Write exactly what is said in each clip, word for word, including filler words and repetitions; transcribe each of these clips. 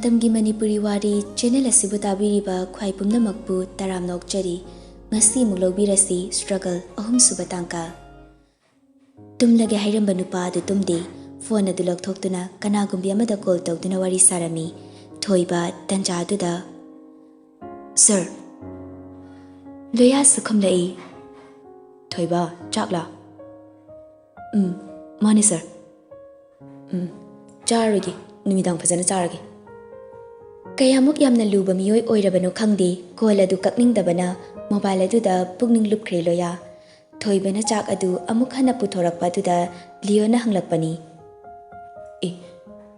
ꯃꯇꯝꯒꯤ ꯃꯅꯤꯄꯨꯔꯤ ꯋꯥꯔꯤ ꯆꯦꯅꯦꯜ ꯑꯁꯤꯕꯨ ꯇꯥꯕꯤꯔꯤꯕ ꯈ꯭ꯋꯥꯏ ꯄꯨꯝꯅꯃꯛꯄꯨ ꯇꯔꯥꯝꯅ ꯑꯣꯛꯆꯔꯤ꯫ ꯉꯁꯤ ꯑꯃꯨꯛ ꯂꯧꯕꯤꯔꯁꯤ struggle ꯑꯍꯨꯝꯁꯨꯕ ꯇꯥꯡꯀꯛ꯫ ꯇꯨꯝꯂꯒꯦ ꯍꯥꯏꯔꯝꯕ ꯅꯨꯄꯥ ꯑꯗꯨ ꯇꯨꯝꯗꯦ꯫ ꯐꯣꯟ ꯑꯗꯨ ꯂꯧꯊꯣꯛꯇꯨꯅ ꯀꯅꯥꯒꯨꯝꯕꯤ ꯑꯃꯗ ꯀꯣꯜ ꯇꯧꯗꯨꯅ ꯋꯥꯔꯤ ꯁꯥꯔꯝꯃꯤ꯫ ꯊꯣꯏꯕ ꯇꯟꯖꯥ ꯑꯗꯨꯗ, "ꯁꯔ, ꯂꯣꯌꯥꯁꯨ ꯈꯨꯝꯂꯛꯏ꯫" "ꯊꯣꯏꯕ, ꯆꯥꯛꯂꯥ?" "ꯎꯝ, ꯃꯥꯅꯦ ꯁꯔ꯫" "ꯎꯝ, ꯆꯥꯔꯣꯏꯒꯦ, ꯅꯨꯃꯤꯗꯥꯡ ꯐꯖꯅ ꯆꯥꯔꯒꯦ꯫" ꯀꯌꯥꯃꯨꯛ ꯌꯥꯝꯅ ꯂꯨꯕ ꯃꯤꯑꯣꯏ ꯑꯣꯏꯔꯕꯅꯣ ꯈꯪꯗꯦ, ꯀꯣꯜ ꯑꯗꯨ ꯀꯛꯅꯤꯡꯗꯕꯅ ꯃꯣꯕꯥꯏꯜ ꯑꯗꯨꯗ ꯄꯨꯛꯅꯤꯡ ꯂꯨꯞꯈ꯭ꯔꯦ ꯂꯣꯌꯥ꯫ ꯊꯣꯏꯕꯅ ꯆꯥꯛ ꯑꯗꯨ ꯑꯃꯨꯛ ꯍꯟꯅ ꯄꯨꯊꯣꯔꯛꯄ ꯑꯗꯨꯗ ꯂꯤꯌꯣꯅ ꯍꯪꯂꯛꯄꯅꯤ꯫ "ꯑꯦ,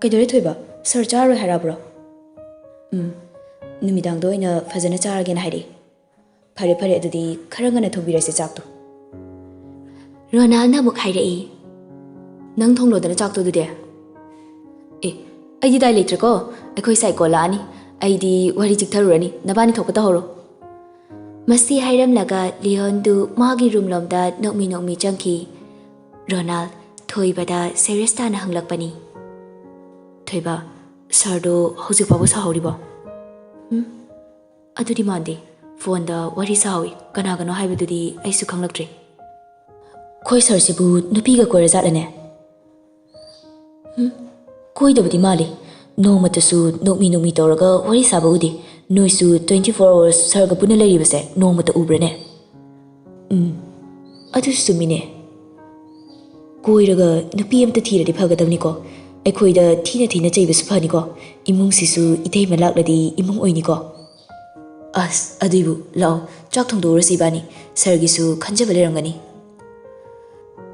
ꯀꯩꯗꯧꯔꯦ ꯊꯣꯏꯕ? ꯁꯔ ꯆꯥꯔꯣꯏ ꯍꯥꯏꯔꯕ꯭ꯔꯣ?" "ꯎꯝ, ꯅꯨꯃꯤꯗꯥꯡꯗ ꯑꯣꯏꯅ ꯐꯖꯅ ꯆꯥꯔꯒꯦꯅ ꯍꯥꯏꯔꯛꯏ꯫" "ꯐꯔꯦ, ꯐꯔꯦ, ꯑꯗꯨꯗꯤ ꯈꯔ ꯉꯟꯅ ꯊꯣꯡꯕꯤꯔꯁꯦ ꯆꯥꯛꯇꯣ꯫" ꯔꯣꯅꯥꯜꯅ ꯑꯃꯨꯛ ꯍꯥꯏꯔꯛꯏ꯫ "ꯅꯪ ꯊꯣꯡꯂꯣꯗꯅ ꯆꯥꯛꯇꯣ ꯑꯗꯨꯗꯤ꯫" "ꯑꯦ, ꯑꯩꯗꯤ ꯗꯥꯏ ꯂꯩꯇ꯭ꯔꯦꯀꯣ, ꯑꯩꯈꯣꯏ ꯁꯥꯏꯀꯣ ꯂꯥꯛꯑꯅꯤ꯫ ꯑꯩꯗꯤ ꯋꯥꯔꯤ ꯆꯤꯛꯊꯔꯨꯔꯅꯤ, ꯅꯕꯥꯅꯤ ꯊꯣꯛꯄ ꯇꯧꯍꯧꯔꯣ꯫" ꯃꯁꯤ ꯍꯥꯏꯔꯝꯂꯒ ꯂꯤꯌꯣꯟꯗꯨ ꯃꯥꯒꯤ ꯔꯨꯝ ꯂꯣꯝꯗ ꯅꯣꯛꯃꯤ ꯅꯣꯛꯃꯤ ꯆꯪꯈꯤ꯫ ꯔꯣꯅꯥꯜ ꯊꯣꯏꯕꯗ ꯁꯦꯔꯤꯌꯁ ꯇꯥꯅ ꯍꯪꯂꯛꯄꯅꯤ꯫ "ꯊꯣꯏꯕ, ꯁꯥꯔꯗꯣ ꯍꯧꯖꯤꯛ ꯐꯥꯎꯕ ꯁꯥꯍꯧꯔꯤꯕꯣ?" "ꯎꯝ, ꯑꯗꯨꯗꯤ ꯃꯥꯟꯗꯦ꯫ ꯐꯣꯟꯗ ꯋꯥꯔꯤ ꯁꯥꯍꯧꯏ꯫ ꯀꯅꯥꯒꯅꯣ ꯍꯥꯏꯕꯗꯨꯗꯤ ꯑꯩꯁꯨ ꯈꯪꯂꯛꯇ꯭ꯔꯦ꯫" "ꯈꯣꯏ ꯁꯥꯔꯁꯤꯕꯨ ꯅꯨꯄꯤꯒ ꯀꯣꯏꯔꯖꯥꯠꯂꯅꯦ?" "ꯎꯝ, ꯀꯣꯏꯗꯕꯗꯤ ꯃꯥꯜꯂꯤ꯫ ꯅꯣꯡꯃꯇꯁꯨ ꯅꯣꯛꯃꯤ ꯅꯣꯛꯃꯤ ꯇꯧꯔꯒ ꯋꯥꯔꯤ ꯁꯥꯕ ꯎꯗꯦ꯫ ꯅꯣꯏꯁꯨ twenty four hours ꯁꯥꯔꯒ ꯄꯨꯟꯅ ꯂꯩꯔꯤꯕꯁꯦ ꯅꯣꯡꯃꯇ ꯎꯕ꯭ꯔꯅꯦ?" "ꯎꯝ, ꯑꯗꯨꯁꯨ ꯆꯨꯝꯃꯤꯅꯦ꯫ ꯀꯣꯏꯔꯒ ꯅꯨꯄꯤ ꯑꯝꯇ ꯊꯤꯔꯗꯤ ꯐꯒꯗꯕꯅꯤꯀꯣ꯫ ꯑꯩꯈꯣꯏꯗ ꯊꯤꯅ ꯊꯤꯅ ꯆꯩꯕꯁꯨ ꯐꯅꯤꯀꯣ꯫ ꯏꯃꯨꯡꯁꯤꯁꯨ ꯏꯇꯩꯃ ꯂꯥꯛꯂꯗꯤ ꯏꯃꯨꯡ ꯑꯣꯏꯅꯤꯀꯣ꯫ ꯑꯁ, ꯑꯗꯨꯏꯕꯨ ꯂꯥꯛꯑꯣ, ꯆꯥꯛ ꯊꯣꯡꯗꯣꯛꯎꯔꯁꯤ ꯏꯕꯥꯅꯤ꯫ ꯁꯥꯔꯒꯤꯁꯨ ꯈꯟꯖꯕ ꯂꯩꯔꯝꯒꯅꯤ꯫"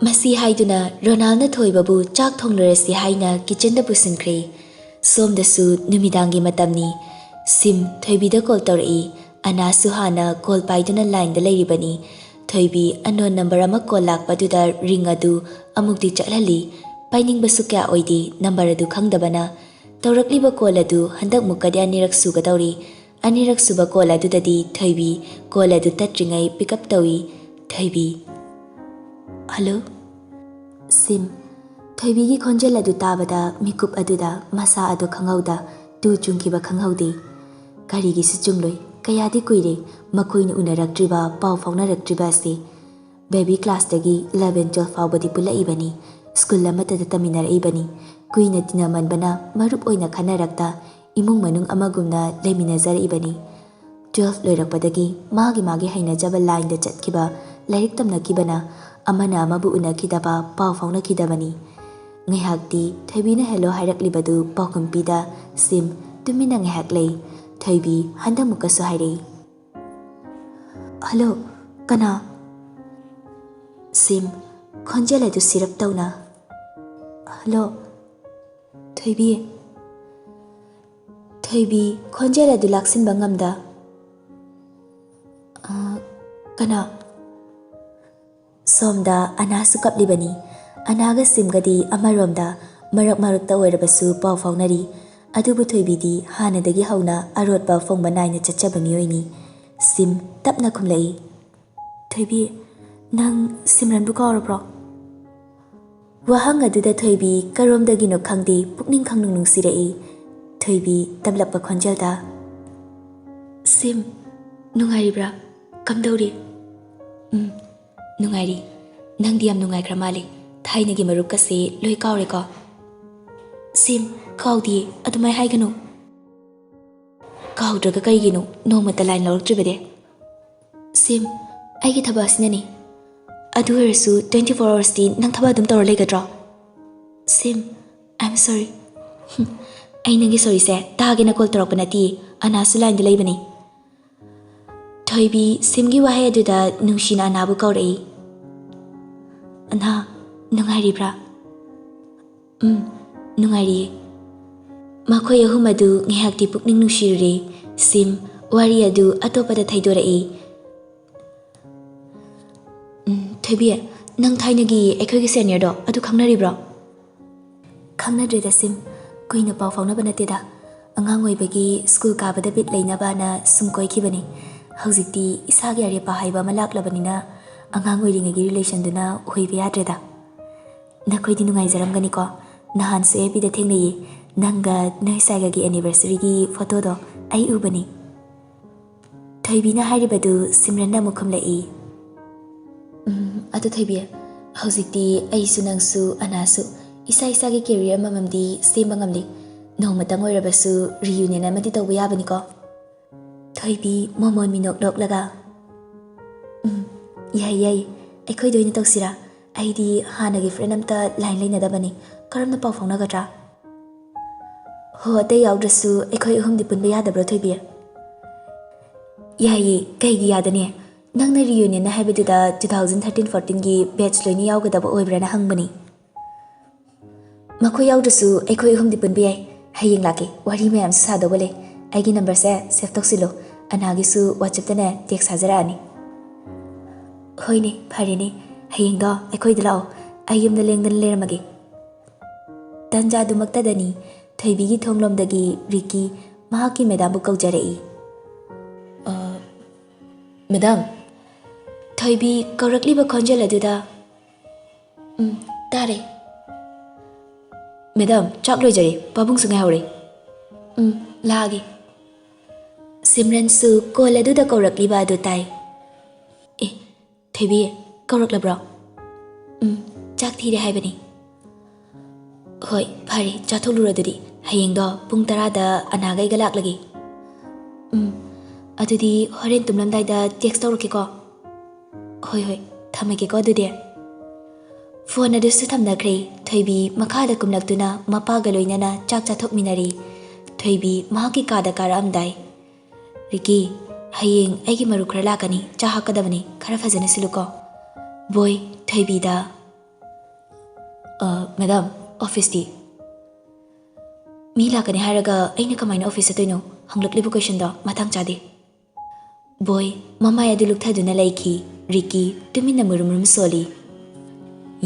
ꯃꯁꯤ ꯍꯥꯏꯗꯨꯅ ꯔꯣꯅꯥꯜꯅ ꯊꯣꯏꯕꯕꯨ ꯆꯥꯛ ꯊꯣꯡꯂꯨꯔꯁꯤ ꯍꯥꯏꯅ ꯀꯤꯆꯟꯗ ꯄꯨꯁꯤꯟꯈ꯭ꯔꯦ꯫ ꯁꯣꯝꯗꯁꯨ ꯅꯨꯃꯤꯗꯥꯡꯒꯤ ꯃꯇꯝꯅꯤ꯫ ꯁꯤꯝ ꯊꯣꯏꯕꯤꯗ ꯀꯣꯜ ꯇꯧꯔꯛꯏ꯫ ꯑꯅꯥꯁꯨ ꯍꯥꯟꯅ ꯀꯣꯜ ꯄꯥꯏꯗꯨꯅ ꯂꯥꯏꯟꯗ ꯂꯩꯔꯤꯕꯅꯤ꯫ ꯊꯣꯏꯕꯤ ꯑꯟꯅꯣꯟ ꯅꯝꯕꯔ ꯑꯃ ꯀꯣꯜ ꯂꯥꯛꯄꯗꯨꯗ ꯔꯤꯡ ꯑꯗꯨ ꯑꯃꯨꯛꯇꯤ ꯆꯠꯍꯜꯂꯤ꯫ ꯄꯥꯏꯅꯤꯡꯕꯁꯨ ꯀꯌꯥ ꯑꯣꯏꯗꯦ, ꯅꯝꯕꯔ ꯑꯗꯨ ꯈꯪꯗꯕꯅ꯫ ꯇꯧꯔꯛꯂꯤꯕ ꯀꯣꯜ ꯑꯗꯨ ꯍꯟꯗꯛ ꯃꯨꯛꯀꯗꯤ ꯑꯅꯤꯔꯛ ꯁꯨꯒꯗꯧꯔꯤ꯫ ꯑꯅꯤꯔꯛ ꯁꯨꯕ ꯀꯣꯜ ꯑꯗꯨꯗꯗꯤ ꯊꯣꯏꯕꯤ ꯀꯣꯜ ꯑꯗꯨ ꯇꯠꯇ꯭ꯔꯤꯉꯩ ꯄꯤꯛ ꯑꯞ ꯇꯧꯏ꯫ ꯊꯣꯏꯕꯤ, "ꯍꯜꯂꯣ?" ꯁꯤꯝ꯫ ꯊꯣꯏꯕꯤꯒꯤ ꯈꯣꯟꯖꯦꯜ ꯑꯗꯨ ꯇꯥꯕꯗ ꯃꯤꯀꯨꯞ ꯑꯗꯨꯗ ꯃꯁꯥ ꯑꯗꯨ ꯈꯪꯍꯧꯗ ꯇꯨ ꯆꯨꯡꯈꯤꯕ ꯈꯪꯍꯧꯗꯦ꯫ ꯀꯔꯤꯒꯤꯁꯨ ꯆꯨꯡꯂꯣꯏ, ꯀꯌꯥꯗꯤ ꯀꯨꯏꯔꯦ ꯃꯈꯣꯏꯅ ꯎꯅꯔꯛꯇ꯭ꯔꯤꯕ, ꯄꯥꯎ ꯐꯥꯎꯅꯔꯛꯇ꯭ꯔꯤꯕ ꯑꯁꯤ꯫ ꯕꯦꯕꯤ ꯀ꯭ꯂꯥꯁꯇꯒꯤ ꯏꯂꯚꯦꯟ ꯇꯨꯋꯦꯜꯐ ꯐꯥꯎꯕꯗꯤ ꯄꯨꯜꯂꯛꯏꯕꯅꯤ, ꯁ꯭ꯀꯨꯜ ꯑꯃꯠꯇꯗ ꯇꯝꯃꯤꯟꯅꯔꯛꯏꯕꯅꯤ꯫ ꯀꯨꯏꯅ ꯇꯤꯟꯅꯃꯟꯕꯅ ꯃꯔꯨꯞ ꯑꯣꯏꯅ ꯈꯟꯅꯔꯛꯇ ꯏꯃꯨꯡ ꯃꯅꯨꯡ ꯑꯃꯒꯨꯝꯅ ꯂꯩꯃꯤꯟꯅꯖꯔꯛꯏꯕꯅꯤ꯫ ꯇꯨꯋꯦꯜꯐ ꯂꯣꯏꯔꯛꯄꯗꯒꯤ ꯃꯥꯒꯤ ꯃꯥꯒꯤ ꯍꯩꯅꯖꯕ ꯂꯥꯏꯟꯗ ꯆꯠꯈꯤꯕ, ꯂꯥꯏꯔꯤꯛ ꯇꯝꯅꯈꯤꯕꯅ ꯑꯃꯅ ꯑꯃꯕꯨ ꯎꯅꯈꯤꯗꯕ, ꯄꯥꯎ ꯐꯥꯎꯅꯈꯤꯗꯕꯅꯤ꯫ ꯉꯥꯏꯍꯥꯛꯇꯤ ꯊꯣꯏꯕꯤꯅ ꯍꯦꯜꯂꯣ ꯍꯥꯏꯔꯛꯂꯤꯕꯗꯨ ꯄꯥꯎꯈꯨꯝ ꯄꯤꯗ ꯁꯤꯝ ꯇꯨꯃꯤꯟꯅ ꯉꯥꯏꯍꯥꯛ ꯂꯩ꯫ ꯊꯣꯏꯕꯤ ꯍꯟꯗꯛꯃꯨꯛꯀꯁꯨ ꯍꯥꯏꯔꯛꯏ, "ꯍꯜꯂꯣ, ꯀꯅꯥ?" ꯁꯤꯝ ꯈꯣꯟꯖꯦꯜ ꯑꯗꯨ ꯁꯤꯔꯞ ꯇꯧꯅ, "ꯍꯜꯂꯣ, ꯊꯣꯏꯕꯤ?" ꯊꯣꯏꯕꯤ ꯈꯣꯟꯖꯦꯜ ꯑꯗꯨ ꯂꯥꯛꯁꯤꯟꯕ ꯉꯝꯗ, "ꯑ, ꯀꯅꯥ?" ꯁꯣꯝꯗ ꯑꯅꯥꯁꯨ ꯀꯞꯂꯤꯕꯅꯤ꯫ ꯑꯅꯥꯒ ꯁꯤꯝꯒꯗꯤ ꯑꯃꯔꯣꯝꯗ ꯃꯔꯛ ꯃꯔꯛꯇ ꯑꯣꯏꯔꯕꯁꯨ ꯄꯥꯎ ꯐꯥꯎꯅꯔꯤ꯫ ꯑꯗꯨꯕꯨ ꯊꯣꯏꯕꯤꯗꯤ ꯍꯥꯟꯅꯗꯒꯤ ꯍꯧꯅ ꯑꯔꯣꯠꯄ ꯐꯣꯡꯕ ꯅꯥꯏꯅ ꯆꯠꯆꯕ ꯃꯤꯑꯣꯏꯅꯤ꯫ ꯁꯤꯝ ꯇꯞꯅ ꯈꯨꯝꯂꯛꯏ, "ꯊꯣꯏꯕꯤ, ꯅꯪ ꯁꯤꯝꯔꯟꯕꯨ ꯀꯥꯎꯔꯕ꯭ꯔꯣ?" ꯋꯥꯍꯪ ꯑꯗꯨꯗ ꯊꯣꯏꯕꯤ ꯀꯔꯣꯝꯗꯒꯤꯅꯣ ꯈꯪꯗꯦ ꯄꯨꯛꯅꯤꯡ ꯈꯪꯅꯨꯡ ꯅꯨꯡꯁꯤꯔꯛꯏ꯫ ꯊꯣꯏꯕꯤ ꯇꯞꯂꯛꯄ ꯈꯣꯟꯖꯦꯜꯗ, "ꯁꯤꯝ, ꯅꯨꯡꯉꯥꯏꯔꯤꯕ꯭ꯔꯥ? ꯀꯝꯗꯧꯔꯤ?" "ꯎꯝ, ꯅꯨꯡꯉꯥꯏꯔꯤ꯫ ꯅꯪꯗꯤ ꯌꯥꯝ ꯅꯨꯡꯉꯥꯏꯈ꯭ꯔ ꯃꯥꯜꯂꯦ꯫ ꯊꯥꯏꯅꯒꯤ ꯃꯔꯨꯞꯀꯁꯦ ꯂꯣꯏ ꯀꯥꯎꯔꯦꯀꯣ?" "ꯁꯤꯝ, ꯀꯥꯎꯗꯤꯌꯦ, ꯑꯗꯨꯃꯥꯏ ꯍꯥꯏꯒꯅꯨ꯫" "ꯀꯥꯎꯗ꯭ꯔꯒ ꯀꯩꯒꯤꯅꯣ ꯅꯣꯡꯃꯇ ꯂꯥꯏꯟ ꯂꯧꯔꯛꯇ꯭ꯔꯤꯕꯗꯤ?" "ꯁꯤꯝ, ꯑꯩꯒꯤ ꯊꯕꯛ ꯑꯁꯤꯅꯅꯤ꯫ ꯑꯗꯨ ꯑꯣꯏꯔꯁꯨ ꯇ꯭ꯋꯦꯟꯇꯤ ꯐꯣꯔ ꯑꯋꯥꯔꯁꯇꯤ ꯅꯪ ꯊꯕꯛ ꯑꯗꯨꯝ ꯇꯧꯔ ꯂꯩꯒꯗ꯭ꯔꯣ?" "ꯁꯤꯝ, I am sorry꯫" "ꯍꯨꯝ, ꯑꯩ ꯅꯪꯒꯤ ꯁꯣꯔꯤꯁꯦ ꯇꯥꯒꯦꯅ ꯀꯣꯜ ꯇꯧꯔꯛꯄ ꯅꯠꯇꯤꯌꯦ, ꯑꯅꯥꯁꯨ ꯂꯥꯏꯟꯗ ꯂꯩꯕꯅꯤ꯫" ꯊꯣꯏꯕꯤ ꯁꯤꯝꯒꯤ ꯋꯥꯍꯩ ꯑꯗꯨꯗ ꯅꯨꯡꯁꯤꯅ ꯑꯅꯥꯕꯨ ꯀꯧꯔꯛꯏ꯫ "ꯑꯅꯥ, ꯅꯨꯡꯉꯥꯏꯔꯤꯕ꯭ꯔꯥ?" "ꯎꯝ, ꯅꯨꯡꯉꯥꯏꯔꯤꯌꯦ꯫" ꯃꯈꯣꯏ ꯑꯍꯨꯝ ꯑꯗꯨ ꯉꯥꯏꯍꯥꯛꯇꯤ ꯄꯨꯛꯅꯤꯡ ꯅꯨꯡꯁꯤꯔꯨꯔꯦ꯫ ꯁꯤꯝ ꯋꯥꯔꯤ ꯑꯗꯨ ꯑꯇꯣꯞꯄꯗ ꯊꯩꯗꯣꯔꯛꯏ꯫ "ꯎꯝ, ꯊꯣꯏꯕꯤ, ꯅꯪ ꯊꯥꯏꯅꯒꯤ ꯑꯩꯈꯣꯏꯒꯤ ꯁꯦꯅꯤꯌꯔꯗꯣ ꯑꯗꯨ ꯈꯪꯅꯔꯤꯕ꯭ꯔꯣ?" "ꯈꯪꯅꯗ꯭ꯔꯦꯗ ꯁꯤꯝ, ꯀꯨꯏꯅ ꯄꯥꯎ ꯐꯥꯎꯅꯕ ꯅꯠꯇꯦꯗ꯫ ꯑꯉꯥꯡ ꯑꯣꯏꯕꯒꯤ ꯁ꯭ꯀꯨꯜ ꯀꯥꯕꯗ ꯕꯤꯠ ꯂꯩꯅꯕꯅ ꯁꯨꯝ ꯀꯣꯏꯈꯤꯕꯅꯤ꯫ ꯍꯧꯖꯤꯛꯇꯤ ꯏꯁꯥꯒꯤ ꯑꯔꯦꯞꯄ ꯍꯥꯏꯕ ꯑꯃ ꯂꯥꯛꯂꯕꯅꯤꯅ ꯑꯉꯥꯡ ꯑꯣꯏꯔꯤꯉꯩꯒꯤ ꯔꯤꯂꯦꯁꯟꯗꯨꯅ ꯑꯣꯏꯕ ꯌꯥꯗ꯭ꯔꯦꯗ꯫" "ꯅꯈꯣꯏꯗꯤ ꯅꯨꯡꯉꯥꯏꯖꯔꯝꯒꯅꯤꯀꯣ? ꯅꯍꯥꯟꯁꯨ ꯑꯦꯐ ꯕꯤꯗ ꯊꯦꯡꯅꯩꯌꯦ, ꯅꯪꯒ ꯅꯣꯏ ꯁꯥꯏꯒꯒꯤ anniversary ꯒꯤ photo ꯗꯣ ꯑꯩ ꯎꯕꯅꯤ꯫ ꯊꯣꯏꯕꯤꯅ ꯍꯥꯏꯔꯤꯕꯗꯨ ꯁꯤꯝꯔꯟꯅ ꯑꯃꯨꯛ ꯈꯨꯝꯂꯛꯏ꯫ "ꯎꯝ, ꯑꯗꯨ ꯊꯣꯏꯕꯤ, ꯍꯧꯖꯤꯛꯇꯤ ꯑꯩꯁꯨ ꯅꯪꯁꯨ ꯑꯅꯥꯁꯨ ꯏꯁꯥ ꯏꯁꯥꯒꯤ career ꯑꯃꯃꯝꯗꯤ ꯁꯦꯝꯕ ꯉꯝꯂꯤ꯫ ꯅꯣꯡꯃꯇꯪ ꯑꯣꯏꯔꯕꯁꯨ reunion ꯑꯃꯗꯤ ꯇꯧꯕ ꯌꯥꯕꯅꯤꯀꯣ?" ꯊꯣꯏꯕꯤ ꯃꯣꯃꯣꯟ ꯃꯤꯅꯣꯛ ꯅꯣꯛꯂꯒ, "ꯎꯝ, ꯌꯥꯏ, ꯌꯥꯏ, ꯑꯩꯈꯣꯏꯗ ꯑꯣꯏꯅ ꯇꯧꯁꯤꯔꯥ? ꯑꯩꯗꯤ ꯍꯥꯟꯅꯒꯤ friend ꯑꯝꯇ line ꯂꯩꯅꯗꯕꯅꯤ, ꯀꯔꯝꯅ ꯄꯥꯎ ꯐꯥꯎꯅꯒꯗ꯭ꯔꯥ?" "ꯍꯣ, ꯑꯇꯩ ꯌꯥꯎꯗ꯭ꯔꯁꯨ ꯑꯩꯈꯣꯏ ꯑꯍꯨꯝꯗꯤ ꯄꯨꯟꯕ ꯌꯥꯗꯕ꯭ꯔꯣ ꯊꯣꯏꯕꯤ?" "ꯌꯥꯏꯌꯦ, ꯀꯩꯒꯤ ꯌꯥꯗꯅꯤ? ꯅꯪꯅ reunion ꯍꯥꯏꯕꯗꯨꯗ two thousand thirteen fourteen ꯒꯤ batch ꯂꯣꯏꯅ ꯌꯥꯎꯒꯗꯕ ꯑꯣꯏꯕ꯭ꯔꯥꯅ ꯍꯪꯕꯅꯤ꯫" "ꯃꯈꯣꯏ ꯌꯥꯎꯗ꯭ꯔꯁꯨ ꯑꯩꯈꯣꯏ ꯑꯍꯨꯝꯗꯤ ꯄꯨꯟꯕ ꯌꯥꯏ꯫ ꯍꯌꯦꯡ ꯂꯥꯛꯀꯦ, ꯋꯥꯔꯤ ꯃꯌꯥꯝꯁꯨ ꯁꯥꯗꯧꯕ ꯂꯩ꯫ ꯑꯩꯒꯤ number ꯁꯦ save ꯇꯧꯁꯤꯜꯂꯨ, ꯑꯅꯥꯒꯤꯁꯨ WhatsApp ꯇꯅꯦ text ꯊꯥꯖꯔꯛꯑꯅꯤ꯫" "ꯍꯣꯏꯅꯦ, ꯐꯔꯦꯅꯦ, ꯍꯌꯦꯡꯗꯣ ꯑꯩꯈꯣꯏꯗ ꯂꯥꯛꯑꯣ, ꯑꯩ ꯌꯨꯝꯗ ꯂꯦꯡꯗꯅ ꯂꯩꯔꯝꯃꯒꯦ꯫" ꯇꯟꯖꯥꯗꯨꯃꯛꯇꯗꯅꯤ ꯊꯣꯏꯕꯤꯒꯤ ꯊꯣꯡꯂꯣꯝꯗꯒꯤ ꯔꯤꯀꯤ ꯃꯍꯥꯛꯀꯤ madam ꯕꯨ ꯀꯧꯖꯔꯛꯏ꯫ "ꯑ, madam꯫" ꯊꯣꯏꯕꯤ ꯀꯧꯔꯛꯂꯤꯕ ꯈꯣꯟꯖꯦꯜ ꯑꯗꯨꯗ, "ꯎꯝ, ꯇꯥꯔꯦ꯫" "Madam, ꯆꯥꯛ ꯂꯣꯏꯖꯔꯦ, ꯄꯥꯕꯨꯡꯁꯨ ꯉꯥꯏꯍꯧꯔꯦ꯫" "ꯎꯝ, ꯂꯥꯛꯑꯒꯦ꯫" ꯁꯤꯝꯔꯟꯁꯨ call ꯑꯗꯨꯗ ꯀꯧꯔꯛꯂꯤꯕ ꯑꯗꯨ ꯇꯥꯏ꯫ "ꯑꯦ, ꯊꯣꯏꯕꯤ, ꯀꯧꯔꯛꯂꯕ꯭ꯔꯣ?" "ꯎꯝ, ꯆꯥꯛ ꯊꯤꯔꯦ ꯍꯥꯏꯕꯅꯤ꯫" "ꯍꯣꯏ, ꯐꯔꯦ, ꯆꯥꯊꯣꯛꯂꯨꯔꯣ ꯑꯗꯨꯗꯤ꯫ ꯍꯌꯦꯡꯗꯣ ꯄꯨꯡ ꯇꯔꯥꯗ ꯑꯅꯥꯒ ꯑꯩꯒ ꯂꯥꯛꯂꯒꯦ꯫" "ꯎꯝ, ꯑꯗꯨꯗꯤ ꯍꯣꯔꯦꯟ ꯇꯨꯝꯂꯝꯗꯥꯏꯗ text ꯇꯧꯔꯛꯀꯦꯀꯣ꯫" "ꯍꯣꯏ, ꯍꯣꯏ, ꯊꯝꯃꯒꯦꯀꯣ ꯑꯗꯨꯗꯤ꯫" Phone ꯑꯗꯨꯁꯨ ꯊꯝꯅꯈ꯭ꯔꯦ꯫ ꯊꯣꯏꯕꯤ ꯃꯈꯥꯗ ꯀꯨꯝꯂꯛꯇꯨꯅ ꯃꯄꯥꯒ ꯂꯣꯏꯅꯅ ꯆꯥꯛ ꯆꯥꯊꯣꯛꯃꯤꯟꯅꯔꯤ꯫ ꯊꯣꯏꯕꯤ ꯃꯍꯥꯛꯀꯤ ꯀꯥꯗ ꯀꯥꯔꯛꯑꯝꯗꯥꯏ, "ꯔꯤꯀꯤ, ꯍꯌꯦꯡ ꯑꯩꯒꯤ ꯃꯔꯨꯞ ꯈꯔ ꯂꯥꯛꯀꯅꯤ, ꯆꯥ ꯍꯥꯞꯀꯗꯕꯅꯤ, ꯈꯔ ꯐꯖꯅ ꯁꯤꯜꯂꯨꯀꯣ꯫" ꯕꯣꯏ, ꯊꯣꯏꯕꯤꯗ, "ꯑ, madam, office ꯇꯤ?" "ꯃꯤ ꯂꯥꯛꯀꯅꯤ ꯍꯥꯏꯔꯒ ꯑꯩꯅ ꯀꯃꯥꯏꯅ office ꯆꯠꯇꯣꯏꯅꯣ? ꯍꯪꯂꯛꯂꯤꯕ question ꯗꯣ ꯃꯇꯥꯡ ꯆꯥꯗꯦ꯫" ꯕꯣꯏ, ꯃꯃꯥꯏ ꯑꯗꯨ ꯂꯨꯛꯊꯗꯨꯅ ꯂꯩꯈꯤ꯫ ꯔꯤꯀꯤ, ꯇꯨꯃꯤꯟꯅ ꯃꯨꯔꯨꯝ ꯃꯨꯔꯨꯝ ꯁꯣꯜꯂꯤ꯫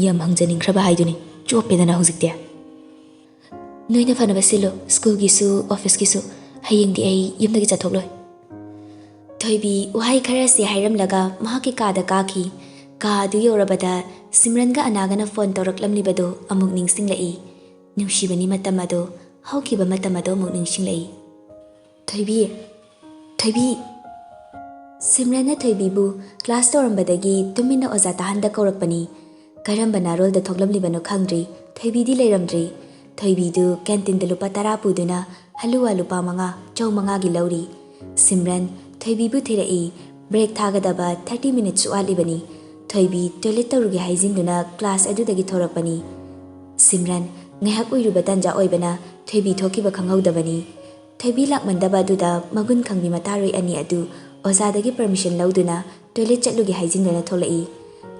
"ꯌꯥꯝ ꯍꯪꯖꯅꯤꯡꯈ꯭ꯔꯕ ꯍꯥꯏꯗꯨꯅꯤ, ꯆꯣꯞꯄꯦꯗꯅ ꯍꯧꯖꯤꯛꯇꯤ꯫" "ꯅꯣꯏꯅ ꯐꯅꯕ ꯁꯤꯜꯂꯨ, school ꯒꯤꯁꯨ, office ꯀꯤꯁꯨ꯫ ꯍꯌꯦꯡꯗꯤ ꯑꯩ ꯌꯨꯝꯗꯒꯤ ꯆꯠꯊꯣꯛꯂꯣꯏ꯫" ꯊꯣꯏꯕꯤ ꯋꯥꯍꯩ ꯈꯔꯁꯤ ꯍꯥꯏꯔꯝꯂꯒ ꯃꯍꯥꯛꯀꯤ ꯀꯥꯗ ꯀꯥꯈꯤ꯫ ꯀꯥ ꯑꯗꯨ ꯌꯧꯔꯕꯗ ꯁꯤꯝꯔꯟꯒ ꯑꯅꯥꯒꯅ phone ꯇꯧꯔꯛꯂꯝꯂꯤꯕꯗꯨ ꯑꯃꯨꯛ ꯅꯤꯡꯁꯤꯡꯂꯛꯏ꯫ ꯅꯨꯡꯁꯤꯕꯅꯤ ꯃꯇꯝ ꯑꯗꯨ꯫ ꯍꯧꯈꯤꯕ ꯃꯇꯝ ꯑꯗꯨ ꯑꯃꯨꯛ ꯅꯤꯡꯁꯤꯡꯂꯛꯏ꯫ "ꯊꯣꯏꯕꯤ! ꯊꯣꯏꯕꯤ!" ꯁꯤꯝꯔꯟꯅ ꯊꯣꯏꯕꯤꯕꯨ ꯀ꯭ꯂꯥꯁ ꯇꯧꯔꯝꯕꯗꯒꯤ ꯇꯨꯃꯤꯟꯅ ꯑꯣꯖꯥ ꯇꯥꯍꯟꯗ ꯀꯧꯔꯛꯄꯅꯤ꯫ ꯀꯔꯝꯕ ꯅꯥꯔꯣꯜꯗ ꯊꯣꯛꯂꯝꯂꯤꯕꯅꯣ ꯈꯪꯗ꯭ꯔꯤ꯫ ꯊꯣꯏꯕꯤꯗꯤ ꯂꯩꯔꯝꯗ꯭ꯔꯤ꯫ ꯊꯣꯏꯕꯤꯗꯨ ꯀꯦꯟꯇꯤꯟꯗ ꯂꯨꯄꯥ ꯇꯔꯥ ꯄꯨꯗꯨꯅ ꯍꯂꯨꯋꯥ ꯂꯨꯄꯥ ꯃꯉꯥ, ꯆꯧ ꯃꯉꯥꯒꯤ ꯂꯧꯔꯤ꯫ ꯁꯤꯝꯔꯟ ꯊꯣꯏꯕꯤꯕꯨ ꯊꯤꯔꯛꯏ꯫ ꯕ꯭ꯔꯦꯛ ꯊꯥꯒꯗꯕ ꯊꯥꯔꯇꯤ ꯃꯤꯅꯤꯠꯁ ꯋꯥꯠꯂꯤꯕꯅꯤ꯫ ꯊꯣꯏꯕꯤ ꯇꯣꯏꯂꯦꯠ ꯇꯧꯔꯨꯒꯦ ꯍꯥꯏꯖꯤꯟꯗꯨꯅ ꯀ꯭ꯂꯥꯁ ꯑꯗꯨꯗꯒꯤ ꯊꯣꯔꯛꯄꯅꯤ꯫ ꯁꯤꯝꯔꯟ ꯉꯥꯏꯍꯥꯛ ꯎꯏꯔꯨꯕ ꯇꯥꯟꯖꯥ ꯑꯣꯏꯕꯅ ꯊꯣꯏꯕꯤ ꯊꯣꯛꯈꯤꯕ ꯈꯪꯍꯧꯗꯕꯅꯤ꯫ ꯊꯣꯏꯕꯤ ꯂꯥꯛꯃꯟꯗꯕ ꯑꯗꯨꯗ ꯃꯒꯨꯟ ꯈꯪꯕꯤ ꯃꯇꯥꯔꯣꯏ ꯑꯅꯤ ꯑꯗꯨ ꯑꯣꯖꯥꯗꯒꯤ ꯄꯔꯃꯤꯁꯟ ꯂꯧꯗꯨꯅ ꯇꯣꯏꯂꯦꯠ ꯆꯠꯂꯨꯒꯦ ꯍꯥꯏꯖꯤꯟꯗꯨꯅ ꯊꯣꯛꯂꯛꯏ꯫